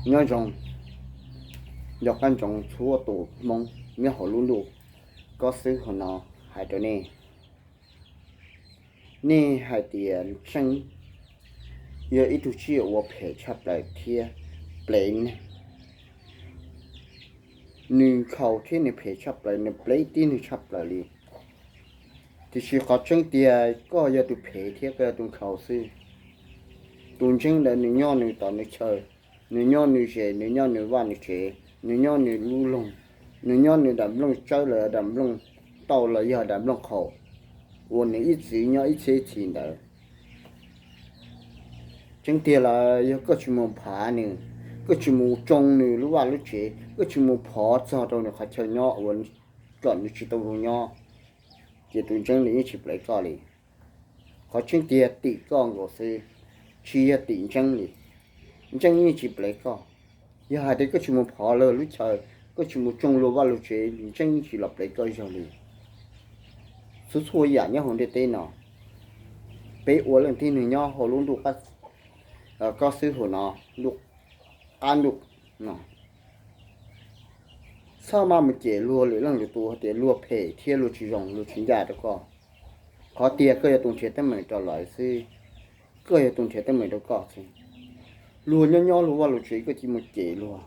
Nyob zoo, nco qab ntsoov txhua tus Hmoob nyob hauv lub ntuj kob xwb hauv no hais rau nej. Nej hais tias Tseeb yog ib tug tsiaj uas phem tshaj plaws thiab plev neeg. Nws nkhaus thiab nws phem tshaj plaws, nws plev tib neeg tshaj plaws li. Tiam sis qhov tseeb tiag koj yog tus phem thiab koj yog tus nkhaus xwb. Tus ntseeb ntawd nws nyob nws tom nws chaw, nws nyob nws ze, nws nyob nws vaj nws tsev, nws nyob nws lub loog, nws nyob nws daim nplooj tsawb los daim nplooj tauj los yog daim nplooj qhaus uas nws ib txwm nyob ib txhiab ib txhis ntawd. Tseeb tiag los yog koj tsis mus phav nws, koj tsis mus tsoo nws lub vaj lub tsev, koj tsis mus phov txog rau nws qhov chaw nyob uas kom nws tsis tau zoo nyob, ces tus ntseeb nws yeej tsis plev koj li. Qhov tseeb tiag tim koj nkaus xwb, tsis yog tim ntseeb li. Ntseeb yeej tsis plev koj. Yog hais tias koj tsis mus phov luag lub chaw, koj tsis mus tsoo luag vaj luag tsev, ntseeb yeej tsis los plev koj zaug li. Txhua txhua yam nyob hauv ntiaj teb no, peb ua leej tib neeg nyob hauv lub ntuj kob xwb hauv no, ntuj qab ntuj no, txhob maj mus cem luag lwm leej lwm tus hais tias luag phem thiab luag tsis zoo luag tsis ncaj rau koj. Qhov tiag koj yog tus nrhiav teeb meem rau lawv xwb, koj yog tus nrhiav teeb meem rau koj xwb. Luag nyob nyob luag vaj luag tsev koj cia mus cem luag,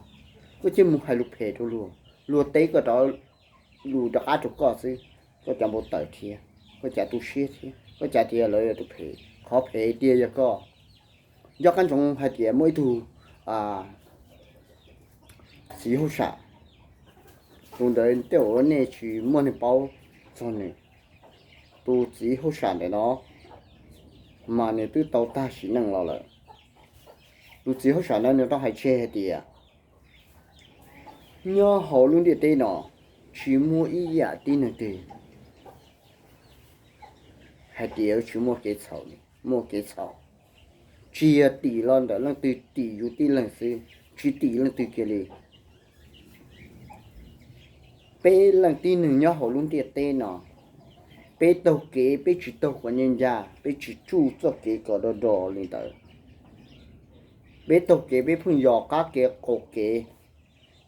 koj cia mus hais lus phem rau luag, luag teb koj rov lus rov qab rau koj xwb, koj cas npau taws thiab, koj cas tu siab thiab, koj cas tias lawv yog tus phem, qhov phem tiag yog koj. Nco qab ntsoov hais tias muaj ib tug txiv hauj sam, tus ntawd tej zaum nej tsis muaj neeg paub txog nws. Tus txiv hauj sam ntawm no mas nws twb tau tag sim neej los lawm. Tus txiv hauj sam ntawd nws tau hais tseg hais tias nyob hauv lub ntiaj teb no tsis muaj ib yam tib neeg twg hais tias tsis muaj kev txhaum, muaj kev txhaum. Tsis yog tim los ntawm leej twg, tim yus tib leeg xwb, tsis tim leej twg kiag li. Peb leej tib neeg nyob hauv lub ntiaj teb no, peb taug kev peb tsis taug kom ncaj ncaj, peb tsis tsuj txoj kev kom do do li ntawd. Peb taug kev peb pheej yos qab kev qaum kev,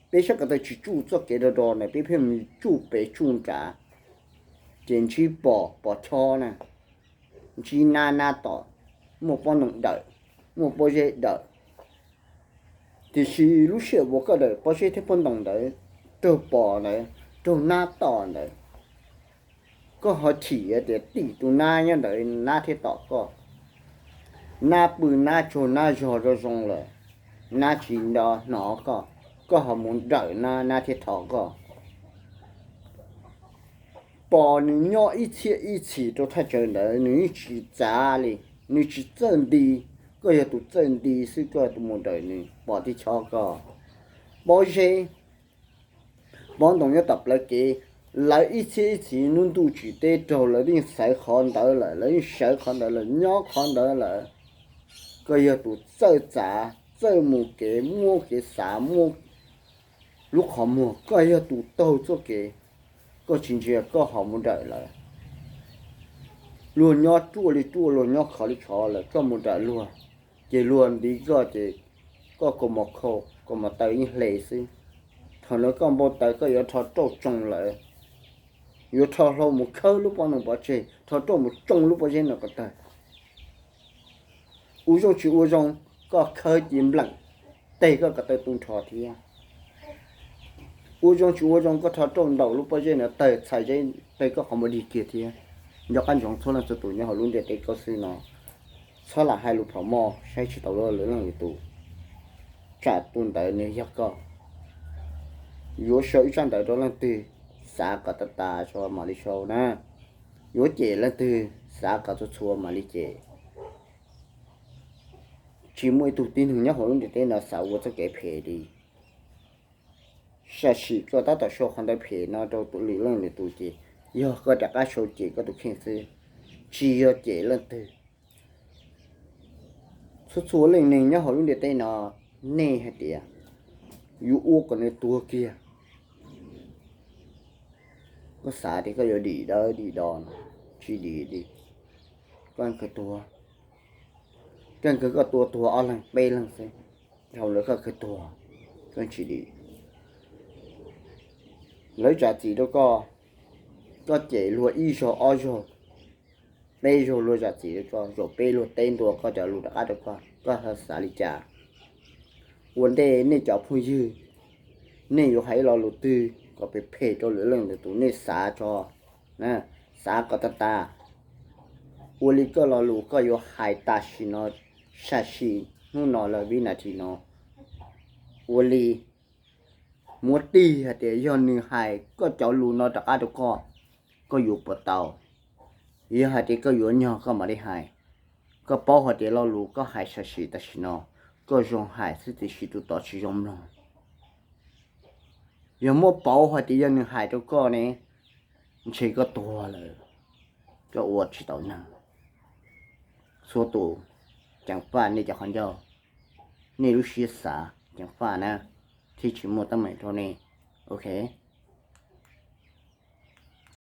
peb sab ko taw tsis tsuj txoj kev do do ntawd peb pheej tsuj pem tsuj nrad, ces ntsib pom pom chob na, ntsib nab nab tom, muaj pob ntoo dawm, muaj pob zeb dawm. Tiam sis lub sij hawm uas koj dawm pob zeb thiab pob ntoo ntawd, raug pom ntawd, raug nab tom ntawd, koj ho chim tias tim tus nab nyob ntawd nab thiaj tom koj. Nab pw nab tsaug nab zog zoo zoo lawm, nab tsis nto hnov koj, koj ho mus dawm nab, nab thiaj thov koj. Pom nws nyob ib txhiab ib txhis rau thaj chaw ntawd nws yeej tsis txav li, nws tsis txawj nti. Koj yog tus txawj nti xwb, koj yog tus mus dawm nws, pom tib chob koj. Pob zeb, pob ntoo nyob tom plawv kev, lawv ib txhiab ib txhis hnub ntuj tsim teb raug lawv yeej xaiv qhov ntawd lawm, lawv yeej sawv qhov ntawd lawm, nyob qhov ntawd lawm. Koj yog tus txawj txav, txawj mus kev, muab kev xav, muab lub qhov muag, koj yog tus taug txoj kev, koj tsis ntsia koj ho mus dawm lawv. Luag nyob ruaj li ruaj, luag nyob khov li khov lawm, koj mus dawm luag, ces luag ntiv koj ces koj kaus mom khau, kaus mom taw yeej hle xwb. Thaum ntawd koj npau taws koj yuav rho rauj tsoo lawv, yuav rho hlau mus khawb lub pob ntoo pov tseg, rho rauj mus tsoo lub pob zeb no kom tawg. Ua zoo tsis ua zoo, koj khawb ci npleem, teg koj ko taw tu nrho thiab. Ua zoo tsis ua zoo, koj rho rauj ntaus lub pob zeb no tawg, txhais zeb tawg koj qhov muag dig kiag thiab. Nco qab ntsoov txhua leej txhua tus nyob hauv lub ntiaj teb kaub xwb no, txhob lam hais lus phom moj saib tsis taus lwm leej lwm tus, tsam tus ntawd nws yog koj. Yuav sau ib tsab ntawv rau leej twg xav kom tas tas tso mam li sau na. Yuav cem leej twg xav kom txhua txhua mam li cem. Tsis muaj ib tug tib neeg nyob hauv lub ntiaj teb no xav ua txoj kev phem li. Sam sim koj tab tom sau qhov ntawv phem no rau lwm leej lwm tus ces yog koj rov qab sau cem koj tus kheej xwb, tsis yog cem leej twg. Txhua txhua leej neeg nyob hauv lub ntiaj teb no, nej hais tias yuav ua kom nws tuag kiag, koj xav tias koj yuav dim dawb dim do no, tsis dim li. Koj kawg tuag, koj kawg koj tua tuag ob leeg peb leeg xwb, dhau lawv koj kawg tuag, koj tsis dim. Lawv zam txim rau koj, koj cem luag ib zaug ob zaug, peb zaug luag zam txim rau koj, zaum peb luag teb ntua koj cov lus rov qab rau koj, koj xav li cas? Ua ntej nej cov phooj ywg, nej yuav hais lo lus twg kom phem phem rau lwm leej lwm tus nej xav tso, xav kom tag tas. Ua li koj lo lus koj yuav hais tam sim no, sam sim hnub no lawm vib nas this no, ua li muab tig hais tias yog nws hais koj cov lus no rov qab rau koj, koj yuav puas tau? Yog hais tias koj yuav nyog koj mam li hais. Koj paub hais tias lo lus koj hais sam sim tam sim no, koj zoo hais xwb tiam sis tus tod tsis zoo mloog. Yog muab pauv hais tias yog nws hais rau koj ne, ntshe koj tuag lawm, koj ua tsis tau neeg. Txhua tus ceev faj nej cov qhov ncauj, nej lub siab xav ceev faj na, thiab tsis muaj teeb meem rau nej. Ok.